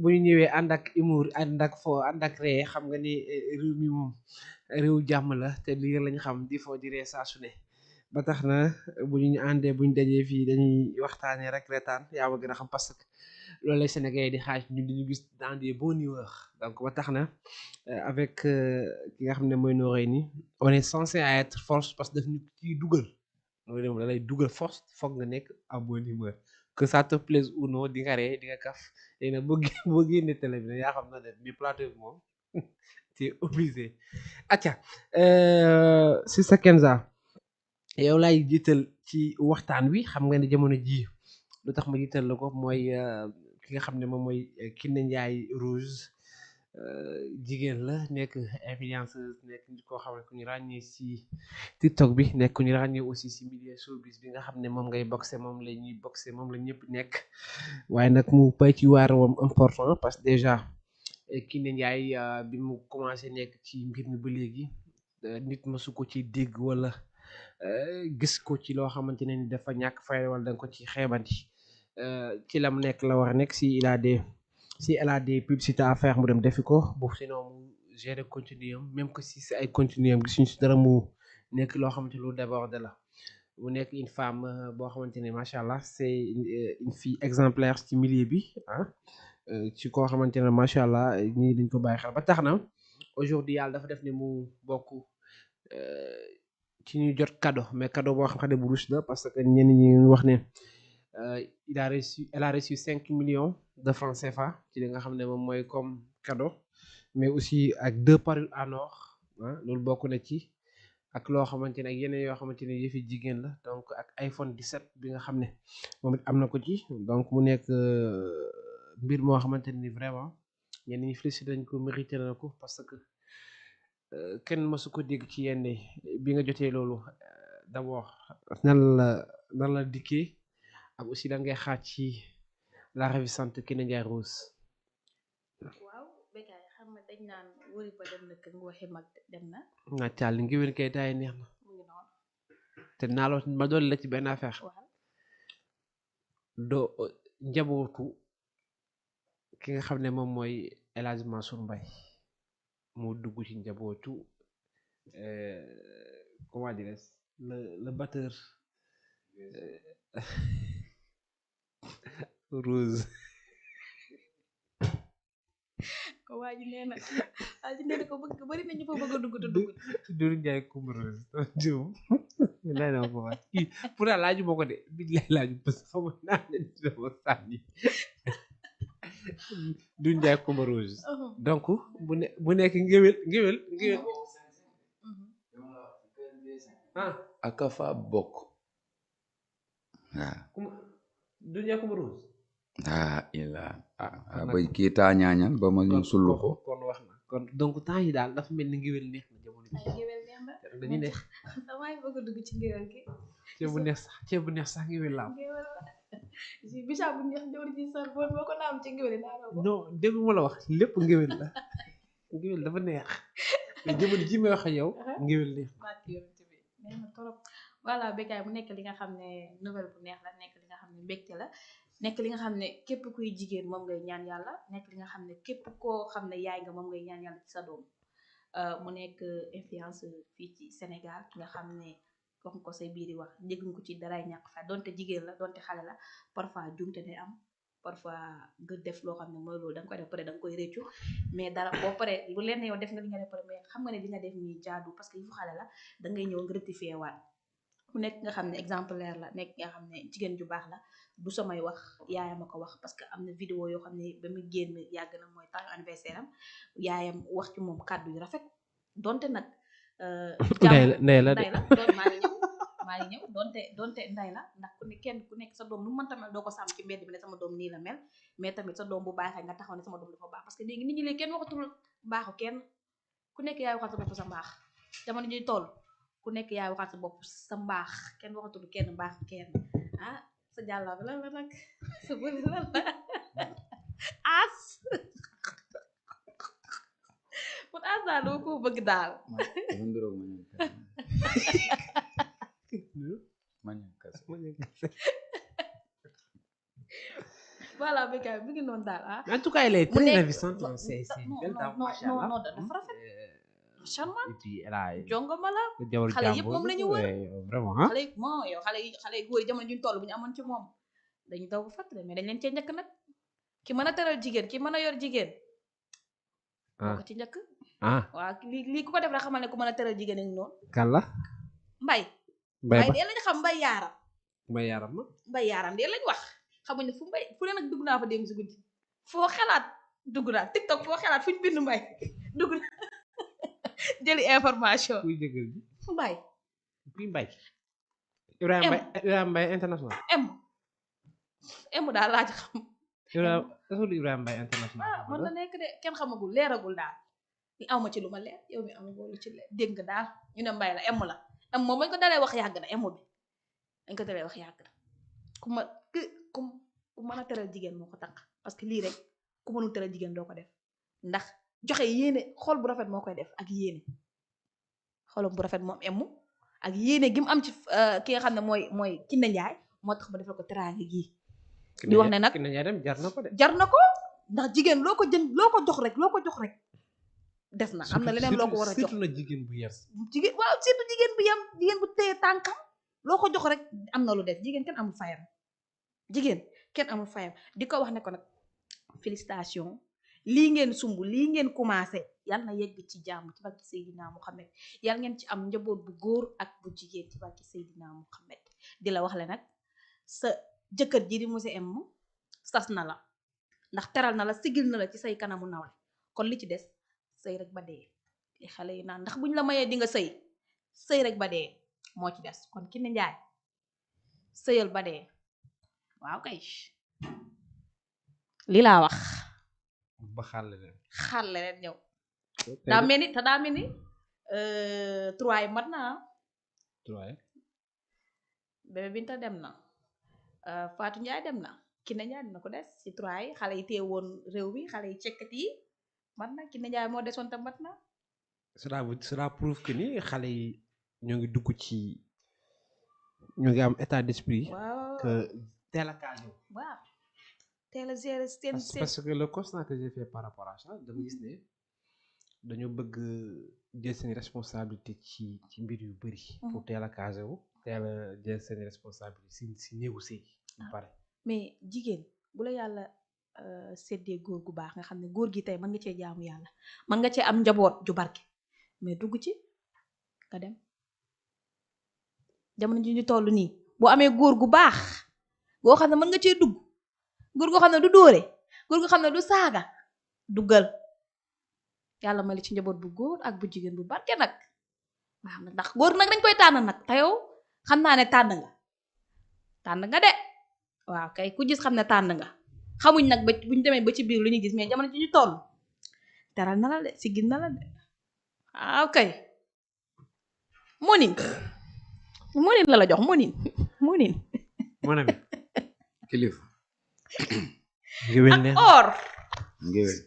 bu ñu ñëwee ànd ak humour ànd ak fo ànd ak ree xam nga ni réew mi moom réew jàmm la te lii lañ xam di fo di ree saa su ne ba tax na bu ñu àndee bu ñu dajee fii dañuy waxtaanee rek reetaan yaa ma gën a xam parce que loolu lay Sénégalais di xaaj ñun di ñu gis dans des bonnes humeurs donc ba tax na avec ki nga xam ne mooy Noreyni on est censé à être force parce que daf ñu ciy dugal loolu moom da lay dugal force foog nga nekk en bonne humeur que ça te plaise ou non di nga ree di nga kaf léegi nag boo génnee télé bi nag yaa xam na ne bi plateau bi moom tu es obligé acca Sister Kenza yow laay jiital ci waxtaan wi xam nga ne jamono jii lu tax ma jiital la ko mooy ki nga xam ne moom mooy Kiné Ndiaye Rose jigéen la nekk influenceuse nekk nit koo xam ne ku ñu ràññee si TikTok bi nekk ku ñu ràññee aussi si milieu showbiz bi nga xam ne moom ngay boxé moom la ñuy boxé moom la ñëpp nekk waaye nag mu bay ci waar wam important parce que déjà Kiné Ndiaye bi mu commencé nekk ci mbir mi ba léegi nit mësu ko ci dégg wala gis ko ci loo xamante ne ni dafa ñàkk fayda wala danga ko ci xeebanti ci lam nekk la war a nekk si il a des si elle a des publicités à faire mu dem defi ko bu sinon mu gérer contenu am même que si si ay contenu am gisuñu si dara mu nekk loo xamante lu débordé la mu nekk une femme boo xamante ne macha allah c'est une fille exemplaire ci milieu bi ah ci koo xamante ne macha allah ñii dañ ko bàyyi xel ba tax na aujourd'hui yàlla dafa def ne mu bokk ci ñuy jot cadeau mais cadeau boo xam ne bu russe la parce que ñenn ñi ngi wax ne elle a reçu 5 millions de francs CFA ci li nga xam ne moom mooy comme cadeau mais aussi ak 2 parures en or ah loolu bokk na ci ak loo xamante ne ak yeneen yoo xamante ne yëfi jigéen la donc ak iPhone 17 bi nga xam ne moom it am na ko ci donc mu nekk mbir moo xamante ni vraiment ñenn ñi félicité dañ ko mérité na ko parce que kenn mësu ko dégg ci yenn bi nga jotee loolu d'abord nan la dikkee ak aussi lan ngay xaar ci la ravissante Kiné Ndiaye Rose. waaw Bécaye xam nga dañ naan wëri ba dem na kër waxi mag dem na. nga caal li ngi wér kay taay neex na. mu ngi noonu. te naa la ma doon la ci benn affaire. waaw doo njabootu ki nga xam ne moom mooy El Hadj Mansour Mbaye moo dugg ci njabootu comment dirais le batteur Rose. ko waa ji nee na ko bëgg bari na ñu fa bëgg a dugg te dugg. Doudou Ndiaye Coumba Rose jiw lay na ko wax kii pourtant laaju ma ko de bi lay laaju parce que xamoon naa ne dama sànni Doudou Ndiaye Coumba Rose donc bu nekk ngéwél ah aka fa bokk waaw Doudou Ndiaye Coumba Rose ba kii taa ñaañal ba ma ñu sullu ko kon wax na kon donc temps yi daal dafa mel ni ngéwél neex na jamono ji ngéwél neex na dañuy neex damay bëgg a dugg ci ngéwél gi ceeb bu neex sax ngéwél la am si bisaab bu neex jawri ji sax boo ko naam ci ngéwél naa ko non dégg ma la wax lépp ngéwél la ngéwél dafa neex mais jamono ji may wax ak yow ngéwél neex neex na trop voilà Bécaye mu nekk li nga xam ne nouvelle bu neex la nekk li nga xam ne mbégte la nekk li nga xam ne képp kuy jigéen moom ngay ñaan yàlla nekk li nga xam ne képp koo xam ne yaay nga moom ngay ñaan yàlla ci sa doom mu nekk influence fii ci Sénégal ki nga xam ne wax ko say biir yi wax dégguñ ko ci daray ñàkk fa donte jigéen la donte xale la parfois jumte day am parfois nga def loo xam ne mooy loolu da nga koy def pare da nga koy réccu mais dara boo pare lu leen yow def nga li nga def pare mais xam nga ne li nga def nii jaadu parce que yu xale la da ngay ñëw nga rectifier waat mu nekk nga xam ne exemplaire la nekk nga xam ne jigéen ju baax la du samay wax yaayam a ko wax parce que am na vidéo yoo xam ne ba mu génn yàgg na mooy temps anniversaire am yaayam wax ci moom kàddu yu rafet donte nag ndey la maa ngi ñëw donte nday la ndax ku ne kenn ku nekk sa doom nu mënta mel doo ko sàmm ci mbedd bi ne sama doom nii la mel mais tamit sa doom bu baaxee nga taxaw ne sama doom dafa baax parce que léegi nit ñi léegi kenn waxatul baaxu kenn ku nekk yaay waxal sa bopp sa mbaax jamono ñuy toll ku nekk yaay waxal sa bopp sa mbaax kenn waxatul kenn mbaax kenn ah sa jàllaa bi lan la nag sa bëri lan la as pour as daal doo ko bëgg daal voilà Bécaye mi ngi noonu daal ah. en tout cas elle est mu très nekk ravissante c'est une belle dame macha allah non dafa rafet charmant et puis elle a jongoma la jabar xale yëpp moom la ñu wër vraiment xale yi moo yow xale yi góor yi jamono juñ toll bu ñu amoon ci moom dañu daw ba fàttali mais dañ leen cee njëkk nag ki mën a teral jigéen ki mën a yor jigéen moo ko ci njëkk waaw lii ku ko def rek xamal ne ku mën a teral jigéen ak noonu kan la mbay dee lañ xam mbay yaaram mbay yaaram dee lañ wax xamuñ ne fu mbay fu ne nag dugg naa fa démb si guddi foo xalaat dugg naa TikTok foo xalaat fu ñu bind mbay dugg na jëli information kuy jëkkër ji mbay kuy mbay Ibrahima Mbaye international m daal laa ci xam Ibrahima Mbaye international mën na nekk de kenn xamagul leeragul daal ni awma ci lu ma leer yow mi amagul lu ci leer dégg nga daal ñu ne mbay la la moom bañ ko dalee wax yàgg na bi dañ ko dalee wax yàgg na ku mën a teral jigéen moo ko takk parce que lii rek ku mënul teral jigéen doo ko def ndax joxe yéene xol bu rafet moo koy def ak yéene xolam bu rafet moom emu ak yéene gi mu am ci ki nga xam ne mooy Kiné Ndiaye moo tax ba defal ko teraanga gii di wax ne nag Kiné Ndiaye dem jar na ko ndax jigéen loo ko jox rek des na am na leneen loo ko war a jox surtout na jigéen bu yar waaw surtout jigéen bu yam jigéen bu téye tànkam loo ko jox rek am na lu des jigéen kenn amul fayam di ko wax ne ko nag félicitation lii ngeen sumb lii ngeen commencé yal na yegg ci jàmm ci barki Seydina Muhammad yal ngeen ci am njaboot bu góor ak bu jigéen ci barki Seydina Muhammad di la wax le nag sa jëkkër ji di monsieur M sas na la ndax teral na la sigil na la ci say kanamu nawle kon li ci des sëy rek ba dee li xale yi naan ndax buñ la mayee di nga sëy rek ba dee moo ci des kon Kiné Ndiaye sëyal ba dee waaw kay li laa wax ba xàlle leen ñëw daa mel ni 3 yi mat na bébé Binta dem na Fatou Ndiaye dem na Kiné Ndiaye dina ko des ci 3 yi xale yi téye woon réew bi xale yi cekkat yi mat na Kiné Ndiaye moo desoon te mat na cela prouve que ni xale yi ñoo ngi dugg ci ñoo ngi am état d'esprit que teel a casé waaw teel a gérer seen parce que le constat que j'ai fait par rapport à ça dama gis ne dañoo bëgg jël seen responsabilité ci mbir yu bëri pour teel a casé wu teel a jël seen responsabilité si néegu sëy yu pare mais jigéen bu la yàlla séddee góor gu baax nga xam ne góor gi tey mën nga cee jaamu yàlla mën nga cee am njaboot ju barke mais dugg ci nga dem jamono ji ñu toll nii boo amee góor gu baax goo xam ne mën nga cee dugg góor goo xam ne du dóore góor goo xam ne du saaga duggal yàlla may la ci njaboot bu góor ak bu jigéen bu barke nag waaw ndax góor nag dañ koy tànn nag te yow xam naa ne tànn nga de waaw kay ku gis xam ne tànn nga xamuñ nag ba buñ demee ba ci biir lu ñuy gis mais jamono ji ñu toll teral na la de sigil na la de waaw kay monin la la jox monin kilifa ngéwél ne or ngéwél